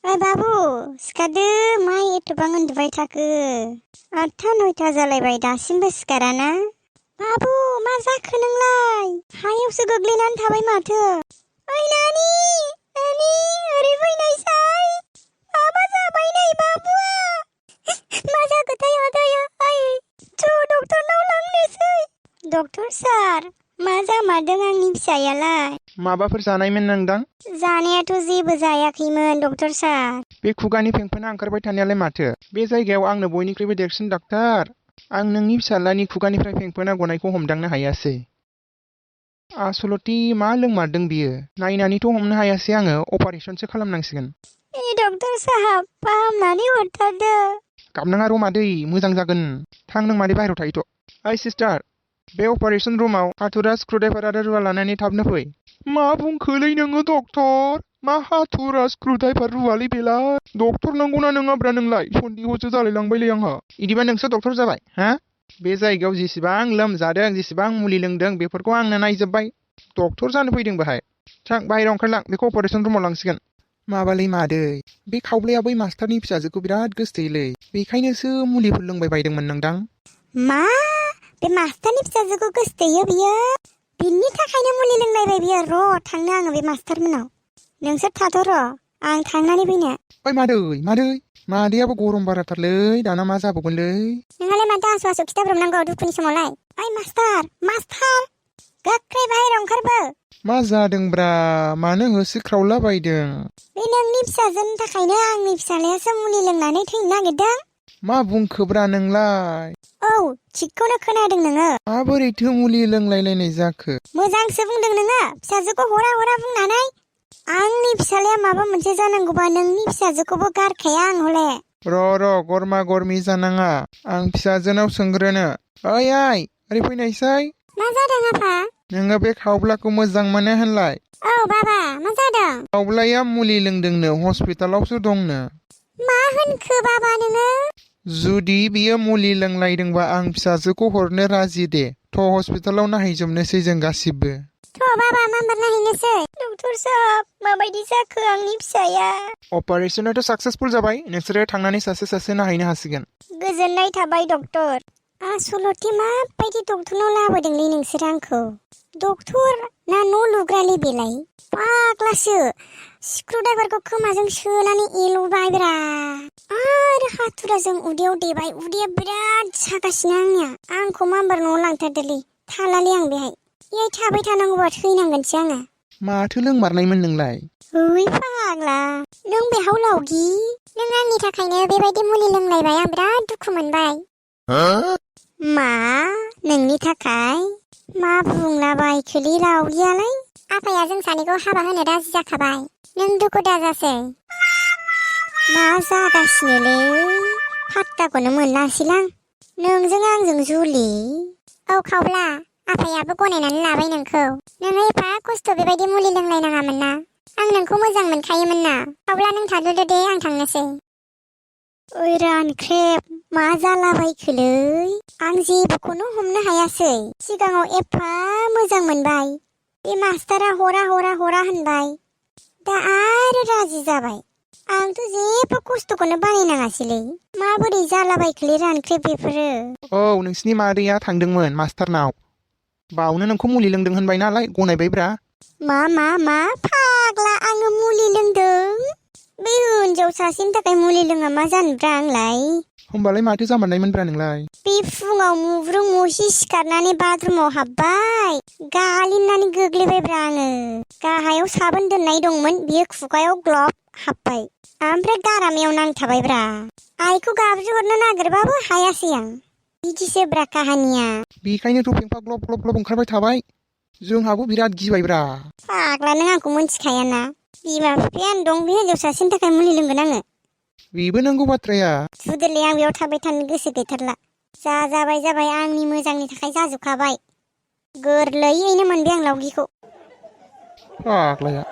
ओइ बाबु सिखारदो मा एथबां उन्दुबाय थाखो 8:00-9:00 जालायबाय दासिमबो सिखाराना बाबु मा जाखो नोंलाय हायावसो गोग्लैनानै थाबाय माथो ओइ नानि ओरै फैनायसाय माबा जाबाय नै बाबुआ मा जाखोथाय आदै थ' डक्टरनाव लांनोसै डक्टर सार मा जामारदों आंनि फिसायालाय माबाफोर जानायमोन नोंदां? जानायाथ' जेबो जायाखैमोन डक्टर सार। बे खुगानि फेंफोना ओंखारबाय थानायालाय माथो? बे जायगायाव आंनो बयनिख्रुइबो देरसिन डाक्टार। आं नोंनि फिसालानि खुगानिफ्राय फेंफोना गनायखौ हमदांनो हायासै। आसलथे मा लोंमारदों बियो? नायनानैथ' हमनो हायासै आङो। अपारेसनसो खालामनांसिगोन। डक्टर साहाब फाहामनानै हरथारदो। गाबनाङा र' मादै, मोजां जागोन। थां नों मादै बाहेरायाव थाहैथ'। ओइ सिस्टार, बे अपारेसन रुमाव हाथुरा स्क्रुड्राइभार आरो रुवा लानानै थाबनो फै। मा बुंखोलै नोङो डक्टर? मा हाथुरा स्क्रुड्राइभार रुवालै बेलाय? डक्टर नंगौना नङाब्रा नोंलाय? सन्देहसो जालायलांबायलै आंहा। इदिबा नोंसो डक्टर जाबाय हा? बे जायगायाव जेसेबां लोमजादों जेसेबां मुलि लोंदों बेफोरखौ आंनो नायजोब्बाय। डक्टर जानो फैदों बाहाय। थां बाहेरायाव ओंखारलां, बेखौ अपारेसन रुमाव लांसिगोन। माबालै मादै, बे खावब्लाया बै मास्टारनि फिसाजोखौ बिराद गोसथोयोलै। बेखायनोसो मुलिफोर लोंबाय बायदोंमोन नोंदां। मा? बे मास्टारनि फिसाजोखौ गोसथोयो बियो? बिनि थाखायनो मुलि लोंलायबाय बियो? र' थांनो आङो बे मास्टारमोनाव। नोंसोर थाथ' र' आं थांनानै फैनो। ओइ मादैयाबो गरम बाराथारलै, दाना मा जाबावगोनलै? नोंहालाय माथो आसु खिथाब्रबनांगौ दुखुनि समावलाय? ओइ मास्टार गोख्रै बाहेरायाव ओंखारबो। मा जादोंब्रा? मानो होसोख्रावला बायदों? बे नोंनि फिसाजोनि थाखायनो आंनि फिसालायासो मुलि लोंनानै थैनो नागिरदों। मा बुंखोब्रा नोंलाय? औ थिगखौनो खोनादों नोङो। माबोरैथो मुलि लोंलायलायनाय जाखो? मोजांसो बुंदों नोङो, फिसाजोखौ हरा बुंनानै। आंनि फिसालाया माबा मोनसे जानांगौबा नोंनि फिसाजोखौबो गारखाया आं हले। र' गरमा गरमि जानाङा, आं फिसाजोनाव सोंग्रोनो। ओइ ओरै फैनायसाय। मा जादों आफा? नोङो बे खावब्लाखौ मोजां मोनो होनलाय? औ बाबा, मा जादों? खावब्लाया मुलि लोंदोंनो, हस्पिटालावसो दंनो। मा होनखो बाबा नोङो? जुदि बियो मुलि लोंलायदोंबा आं फिसाजोखौ हरनो राजि दे। थ' हस्पिटालाव नायहैजोबनोसै जों गासिबो। थ' बाबा माबार नायहैनोसै। डक्टर साहाब, माबायदि जाखो आंनि फिसाया? अपारेसनाथ' साक्सेसफुल जाबाय। नोंसोरो थांनानै सासे नायहैनो हासिगोन। गोजोननाय थाबाय डक्टर। आसलथे माबायदि डक्टरनाव लाबोदोंलै नोंसोर आंखौ? डक्टर ना न' लुग्रालै बेलाय? फाग्लासो, स्क्रुड्राइभारखौ खोमाजों सोनानै एल'बायब्रा। आरो हाथुराजों उदैयाव देबाय। उदैया बिराद सागासिनो आंनिया। आंखौ माबार न'आव लांथारदोलै। थालालै आं बेहाय। बेहाय थाबाय थानांगौबा थैनांगोनसो आङो। माथो लोंमारनायमोन नोंलाय? ओइ फाग्ला, नों बेहाव लावगि। नों आंनि थाखायनो बेबायदि मुलि लोंलायबाय, आं बिराद दुखु मोनबाय। मा? नोंनि थाखाय? मा बुंलाबायखोलै लावगियालाय? आफाया जों सानैखौ हाबा होनो राजि जाखाबाय। नों दुखु दाजासै। मा जागासिनोलै? फात्ताखौनो मोनलासैलां। नोंजों आंजों जुलि? औ खावब्ला, आफायाबो गनायनानै लाबाय नोंखौ। नोङो एफा खस्थ' बेबायदि मुलि लोंलायनाङामोन ना। आं नोंखौ मोजां मोनखायोमोन ना। खावब्ला नों थाद'दो दे, आं थांनोसै। ओइ रानख्रेब, मा जालाबायखोलै? आं जेबोखौनो हमनो हायासै। सिगाङाव एफा मोजां मोनबाय। बे मास्टारा हरा होनबाय। दा आरो राजि जाबाय। आंथ' जेबो खस्थ'खौनो बानायनाङासैलै। माबोरै जालाबायखोलै रानख्रेब बेफोरो? औ, नोंसिनि मादैया थांदोंमोन मास्टारनाव। बावनो नोंखौ मुलि लोंदों होनबाय नालाय गनायबायब्रा। मा फाग्ला, आङो मुलि लोंदों? बे हिनजाव सासेनि थाखाय मुलि लोङा मा जानोब्रा आंलाय? होमबालाय माथो जामारनायमोनब्रा नोंलाय? बे फुङाव मुब्रुं मुसि सिखारनानै बाथरुमाव हाबबाय। गालिननानै गोग्लैबायब्रा आङो। गाहायाव साबोन दोननाय दंमोन, बियो खुगायाव ग्लब हाबबाय। ओमफ्राय गारामायाव नांथाबायब्रा। आइखौ गाबज्रिहरनो नागिरबाबो हायासै आं। बिदिसोब्रा काहानिया। बेखायनोथ' फेंफा ग्लब ओंखारबाय थाबाय। जोंहाबो बिराद गिबायब्रा। फाग्ला, नों आंखौ मोनथिखायाना। बिमा बिफायानो दं, बे हिनजाव सासेनि थाखाय मुलि लोंगोन आङो? बेबो नंगौ बाथ्राया। थुदोलै, आं बेयाव थाबाय थानो गोसो गैथारला। जाबाय आंनि मोजांनि थाखाय जाजोबखाबाय। गोरलैयैनो मोनबाय आं लावगिखौ। फाग्लाया।